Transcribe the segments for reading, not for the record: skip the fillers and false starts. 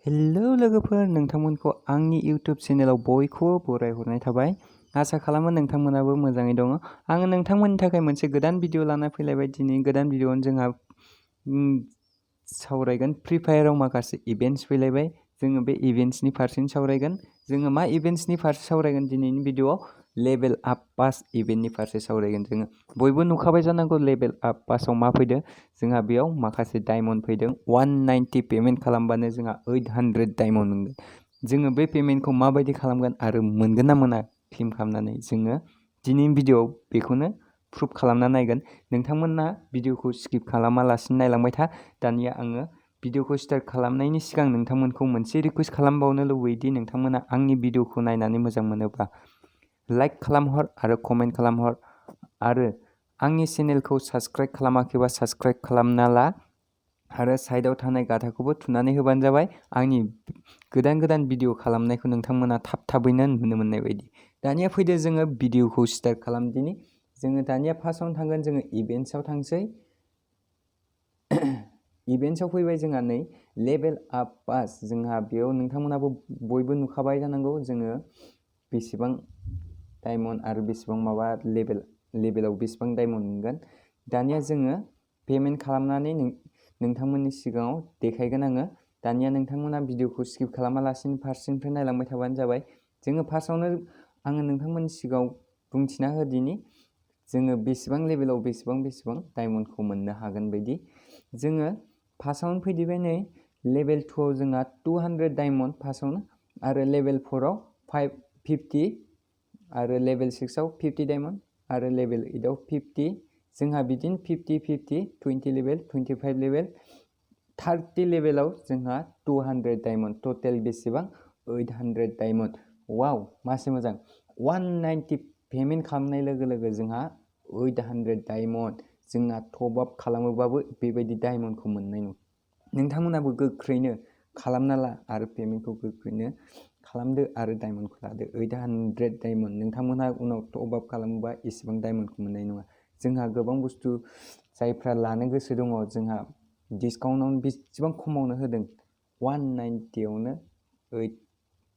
Hello लोगोफोर, नोंथांमोनखौ आंनि YouTube चेनेलाव बयखौबो बरायहरनाय थाबाय। आसा खालामो नोंथांमोनाबो मोजाङै दङ। आङो नोंथांमोननि थाखाय मोनसे गोदान भिडिअ लाना फैलायबाय। दिनै गोदान भिडिअआवनो जोंहा सावरायगोन फ्रि फायाराव माखासे इभेन्ट्स फैलायबाय। जोङो बे इभेन्ट्सनि फारसे सावरायगोन। जोङो मा इभेन्ट्सनि फारसे सावरायगोन दिनैनि भिडिअआव? लेभेल आप पास इभेन्टनि फारसे सावरायगोन जोङो। बयबो नुखाबाय जानांगौ लेभेल आप पासाव मा फैदों। जोंहा बेयाव माखासे डायमन्ड फैदों। 190 पेमेन्ट खालामबानो जोंहा 800 डायमन्ड मोनगोन। जोङो बे पेमेन्टखौ माबायदि खालामगोन आरो मोनगोन ना मोना क्लेम खालामनानै जोङो दिनैनि भिडिअआव बेखौनो प्रुफ खालामना नायगोन। नोंथांमोना भिडिअखौ स्किप खालामालासिनो नायलांबाय था। दानिया आङो भिडिअखौ स्टार्ट खालामनायनि सिगां नोंथांमोनखौ मोनसे रिक्वेस्ट खालामबावनो लुबैयोदि नोंथांमोना आंनि भिडिअखौ नायनानै मोजां मोनोब्ला लाइक खालामहर आरो कमेन्ट खालामहर आरो आंनि चेनेलखौ साबस्क्राइब खालामाखैबा साबस्क्राइब खालामना ला आरो साइडआव थानाय गाथाखौबो थुनानै होबानो जाबाय। आंनि गोदान भिडिअ खालामनायखौ नोंथांमोना थाबैनो नुनो मोननाय बायदि। दानिया फैदो जोङो भिडिअखौ स्टार्ट खालामदिनि। जोङो दानिया फार्स्टआवनो थांगोन, जोङो इभेन्ट्सआव थांसै। इभेन्ट्सआव फैबाय जोंहा नै लेभेल आप पास। जोंहा बेयाव नोंथांमोनाबो बयबो नुखाबाय जानांगौ जोङो बेसेबां डायमन्ड आरो बेसेबां माबा लेभेलाव बेसेबां डायमन्ड मोनगोन। दानिया जोङो पेमेन्ट खालामनानै नोंथांमोननि सिगाङाव देखायगोन आङो। दानिया नोंथांमोना भिडिअखौ स्किप खालामालासिनो फारसेनिफ्राय नायलांबाय थाबानो जाबाय। जोङो फार्स्टआवनो आङो नोंथांमोननि सिगाङाव बुंथिना होदिनि जोङो बेसेबां लेभेलाव बेसेबां डायमन्डखौ मोननो हागोन बायदि। जोङो फार्स्टआवनो फैदिबाय नै लेभेल 2आव जोंहा 200 डायमन्ड फार्स्टआवनो, आरो लेभेल 4आव 50 आरो लेभेल 6आव 50 डायमन्ड आरो लेभेल 8आव 50। जोंहा बिदिनो 50, 20 लेभेल, 25 लेभेल, 30 लेभेलाव जोंहा 200 डायमन्ड। टटेल बेसेबां? 800 डायमन्ड। वाव, मासे मोजां। 190 पेमेन्ट खालामनाय लोगो लोगो जोंहा 800 डायमन्ड। जोंना टप आप खालामोबाबो बेबायदि डायमन्डखौ मोननाय नङा। नोंथांमोनाबो गोख्रैनो खालामना ला आरो पेमेन्टखौ गोख्रैनो खालामदो आरो डायमन्डखौ लादो। 800 डायमन्ड। नोंथांमोनहा उनाव टप आप खालामोबा एसेबां डायमन्डखौ मोननाय नङा। जोंहा गोबां बुस्थु जायफ्रा लानो गोसो दङ, जोंहा डिसकाउन्टआवनो बेसेबां खमावनो होदों। 190आवनो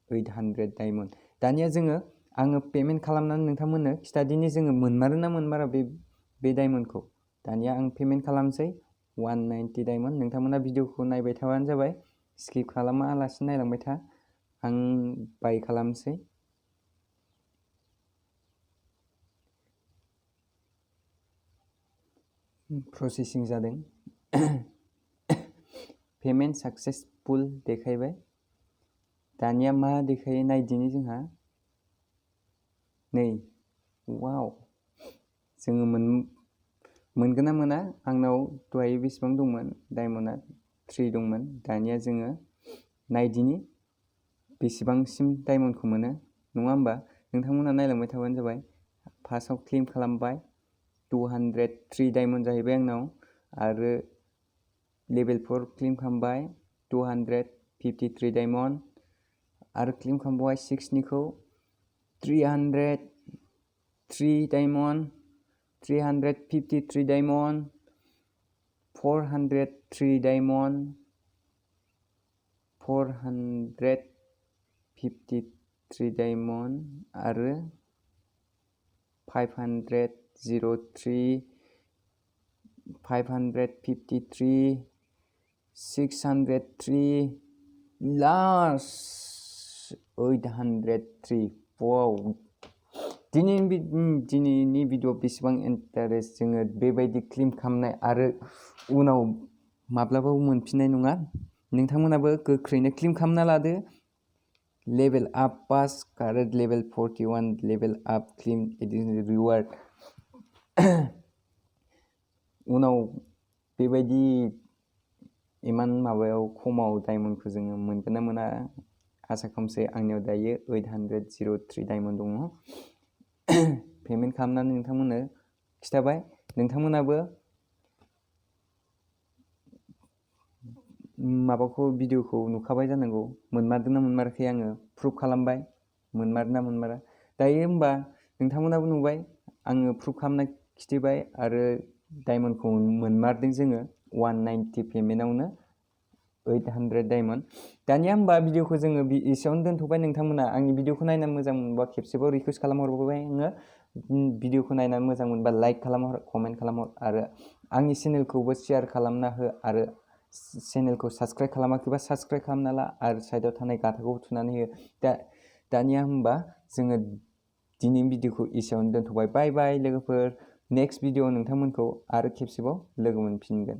800 डायमन्ड। दानिया आङो पेमेन्ट खालामनानै नोंथांमोननो खिथादिनि जोङो मोनमारो ना मोनमारा बे डायमन्डखौ। दानिया आं पेमेन्ट खालामसै 190 डायमन्ड। नोंथांमोना भिडिअखौ नायबाय थाबानो जाबाय। स्किप खालामालासिनो नायलांबाय था। आं बाय खालामसै। प्रसेसिं जादों। पेमेन्ट साक्सेसफुल देखायबाय। दानिया मा देखायो नायदिनि जोंहा नै। वाव, जोङो मोनगोन ना मोना? आंनाव दहाय बेसेबां दंमोन? डायमन्डआ 3 दंमोन। दानिया जोङो नायदिनि बेसेबांसिम डायमन्डखौ मोनो, नङा होमबा? नोंथांमोना नायलांबाय थाबानो जाबाय। फार्स्टआव क्लेम खालामबाय 203 डायमन्ड जाहैबाय आंनाव, आरो लेभेल 4 क्लेम खालामबाय 253 डायमन्ड, आरो क्लेम खालामबाय 6निखौ 303 डायमन्ड, 353 डायमन्ड, 403 डायमन्ड, 453 डायमन्ड, आरो 503, 553, 603, लास्ट 803। वाव, दिनैनि भिडिअ बेसेबां इन्टारेस्ट। जोङो बेबायदि क्लेम खालामनाय आरो उनाव माब्लाबाबो मोनफिननाय नङा। नोंथांमोनाबो गोख्रैनो क्लेम खालामना लादो। लेभेल आप पास आरो लेभेल 41 लेभेल आप क्लेम रिवार्ड। उनाव बेबायदि इमान माबायाव खमाव डायमन्डखौ जोङो मोनगोन ना मोना आसा खालामसै। आंनियाव दायो 803 डायमन्ड दङ। पेमेन्ट खालामनानै नोंथांमोननो खिथाबाय। नोंथांमोनाबो माबाखौ भिडिअखौ नुखाबाय जानांगौ। मोनमारदों ना मोनमाराखै आङो प्रुफ खालामबाय। मोनमारो ना मोनमारा। दायो होमबा नोंथांमोनाबो नुबाय, आङो प्रुफ खालामना खिथिबाय आरो डायमन्डखौ मोनमारदों जोङो 190 पेमेन्टआवनो 800 डायमन्ड। दानिया होमबा भिडिअखौ जोङो एसेयावनो दोनथ'बाय। नोंथांमोना आंनि भिडिअखौ नायना मोजां मोनबा खेबसेबाव रिकुवेस्ट खालामहरबाय आङो। भिडिअखौ नायनानै मोजां मोनबा लाइक खालामहर, कमेन्ट खालामहर आरो आंनि चेनेलखौबो शेयार खालामना हो आरो चेनेलखौ साबस्क्राइब खालामाखैबा साबस्क्राइब खालामना ला आरो साइडआव थानाय गाथाखौ थुनानै हो। दानिया होमबा जोङो दिनैनि भिडिअखौ एसेयावनो दोनथ'बाय। बाय बाय लोगोफोर। नेक्स्ट भिडिअआव नोंथांमोनखौ आरो खेबसेबाव लोगो मोनफिनगोन।